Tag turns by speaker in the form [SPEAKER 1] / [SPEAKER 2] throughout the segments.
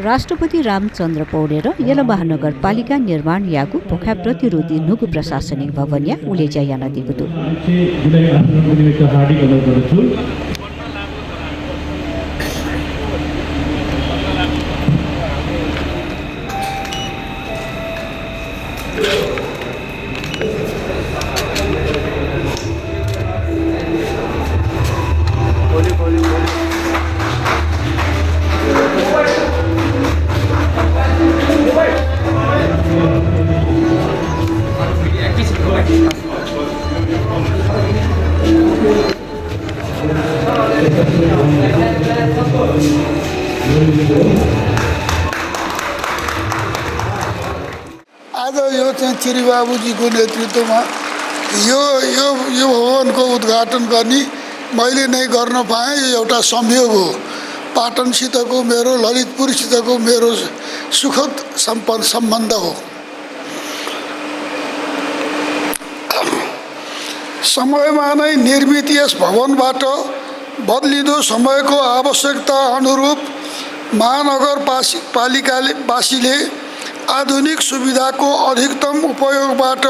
[SPEAKER 1] राष्ट्रपति रामचन्द्र पौडेल येला महानगरपालिका निर्माण यागु पोखा प्रतिरोधी नुगु प्रशासनिक भवन या उलेजा याना दिगुदु
[SPEAKER 2] आज यो चाहिँ चिरीबाबुजीको नेतृत्वमा यो भवनको उद्घाटन गर्ने मैले नै गर्न पाएँ। यो एउटा संयोग हो। पाटनसितको मेरो, ललितपुरसितको मेरो सुखद सम्बन्ध हो। समयमा नै निर्मित यस भवनबाट बदलिँदो समयको आवश्यकता अनुरूप महानगरपालिकावासीले आधुनिक सुविधाको अधिकतम उपयोगबाट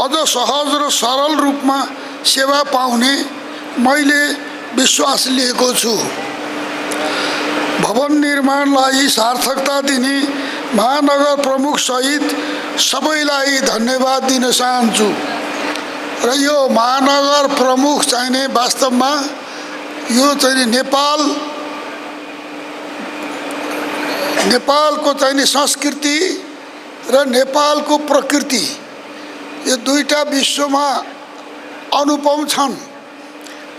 [SPEAKER 2] अझ सहज र सरल रूपमा सेवा पाउने मैले विश्वास लिएको छु। भवन निर्माणलाई सार्थकता दिने महानगर प्रमुख सहित सबैलाई धन्यवाद दिन चाहन्छु। र यो महानगर प्रमुख चाहिने वास्तवमा यो चाहिँ नेपालको चाहिने संस्कृति र नेपालको प्रकृति यो दुईटा विश्वमा अनुपम छन्।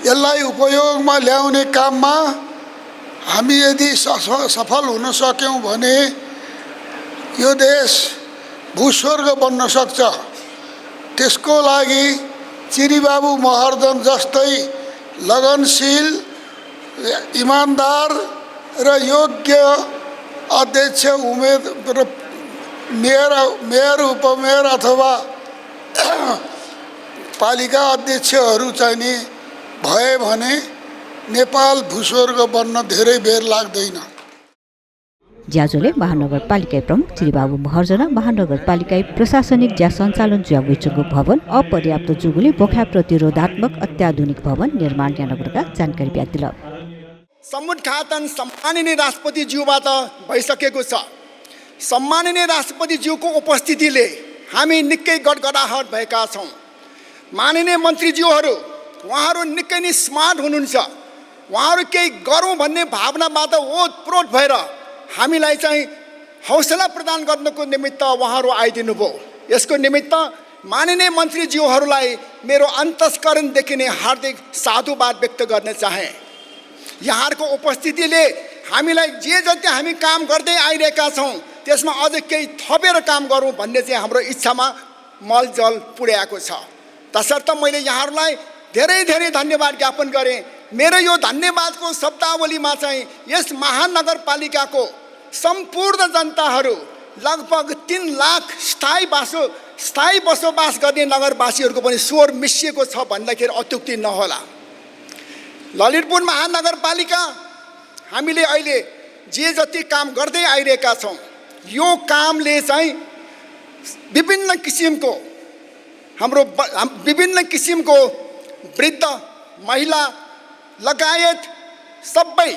[SPEAKER 2] यसलाई उपयोगमा ल्याउने काममा हामी यदि सफल हुन सक्यौँ भने यो देश भूस्वर्ग बन्न सक्छ। त्यसको लागि चिरीबाबु महर्जन जस्तै लगनशील, इमानदार र योग्य अध्यक्ष, मेयर, उपमेयर अथवा पालिका अध्यक्षहरू चाहिने भए भने नेपाल भूस्वर्ग बन्न धेरै बेर लाग्दैन।
[SPEAKER 1] ज्याजोले महानगरपालिका प्रमुख चिरीबाबु महर्जन महानगरपालिका प्रशासनिक ज्या सञ्चालन ज्यागुचुको भवन अपर्याप्त जुगुले पोखा प्रतिरोधात्मक अत्याधुनिक भवन निर्माण यानगरका जानकारी दिल।
[SPEAKER 3] समुद्घाटन सम्माननीय राष्ट्रपतिज्यूबाट भइसकेको छ। सम्माननीय राष्ट्रपतिज्यूको उपस्थितिले हामी निकै गडगडाहट भएका छौँ। माननीय मन्त्रीज्यूहरू उहाँहरू निकै नै स्मार्ट हुनुहुन्छ। उहाँहरू केही गरौँ भन्ने भावनाबाट ओतप्रोत भएर हामीलाई चाहिँ हौसला प्रदान गर्नको निमित्त उहाँहरू आइदिनु भयो। यसको निमित्त माननीय मन्त्रीज्यूहरूलाई मेरो अन्तस्करणदेखि नै हार्दिक साधुवाद व्यक्त गर्न चाहे। यहाँहरूको उपस्थितिले हामीलाई जे जति हामी काम गर्दै आइरहेका छौँ त्यसमा अझ केही थपेर काम गरौँ भन्ने चाहिँ हाम्रो इच्छामा मलजल पुर्याएको छ। तसर्थ मैले यहाँहरूलाई धेरै धेरै धन्यवाद ज्ञापन गरेँ। मेरो यो धन्यवादको शब्दावलीमा चाहिँ यस महानगरपालिकाको सम्पूर्ण जनताहरू लगभग 3 लाख स्थायी बसोबास गर्ने नगरवासीहरूको पनि स्वर मिसिएको छ भन्दाखेरि अत्युक्ति नहोला। ललितपुर महानगरपालिका हामीले अहिले जे जति काम गर्दै आइरहेका छौँ यो कामले चाहिँ विभिन्न किसिमको वृद्ध, महिला लगायत सबै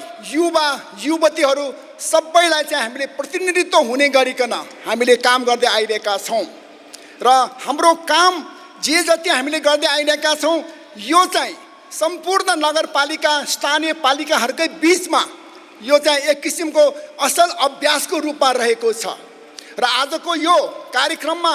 [SPEAKER 3] युवतीहरू सबैलाई चाहिँ हामीले प्रतिनिधित्व हुने गरिकन हामीले काम गर्दै आइरहेका छौँ। र हाम्रो काम जे जति हामीले गर्दै आइरहेका छौँ यो चाहिँ सम्पूर्ण नगरपालिका स्थानीय पालिकाहरूकै बिचमा यो चाहिँ एक किसिमको असल अभ्यासको रूपमा रहेको छ। र आजको यो कार्यक्रममा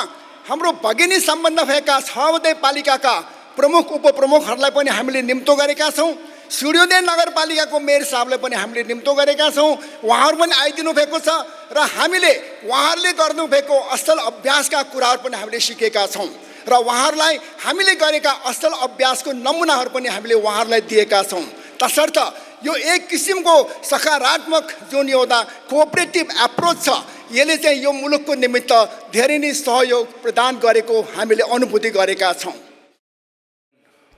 [SPEAKER 3] हाम्रो भगिनी सम्बन्ध भएका 6वटै पालिकाका प्रमुख उपप्रमुखहरूलाई पनि हामीले निम्तो गरेका छौँ। सूर्योदय नगरपालिकाको मेयर साहबलाई पनि हामीले निम्तो गरेका छौँ। उहाँहरू पनि आइदिनु भएको छ र हामीले उहाँहरूले गर्नुभएको असल अभ्यासका कुराहरू पनि हामीले सिकेका छौँ र उहाँहरूलाई हामीले गरेका असल अभ्यासको नमुनाहरू पनि हामीले उहाँहरूलाई दिएका छौँ। तसर्थ यो एक किसिमको सकारात्मक जुन एउटा कोअपरेटिभ एप्रोच छ यसले चाहिँ यो मुलुकको निमित्त धेरै नै सहयोग प्रदान गरेको हामीले अनुभूति गरेका छौँ।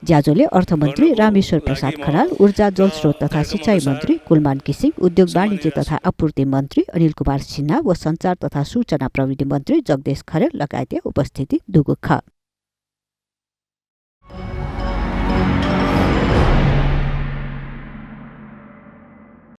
[SPEAKER 1] ज्याजोले अर्थमन्त्री रामेश्वर प्रसाद खनाल, ऊर्जा जलस्रोत तथा सिँचाइ मन्त्री कुलमान किसिङ, उद्योग वाणिज्य तथा आपूर्ति मन्त्री अनिल कुमार सिन्हा व सञ्चार तथा सूचना प्रविधि मन्त्री जगदेश खरेल लगायतका उपस्थिति दुगुख।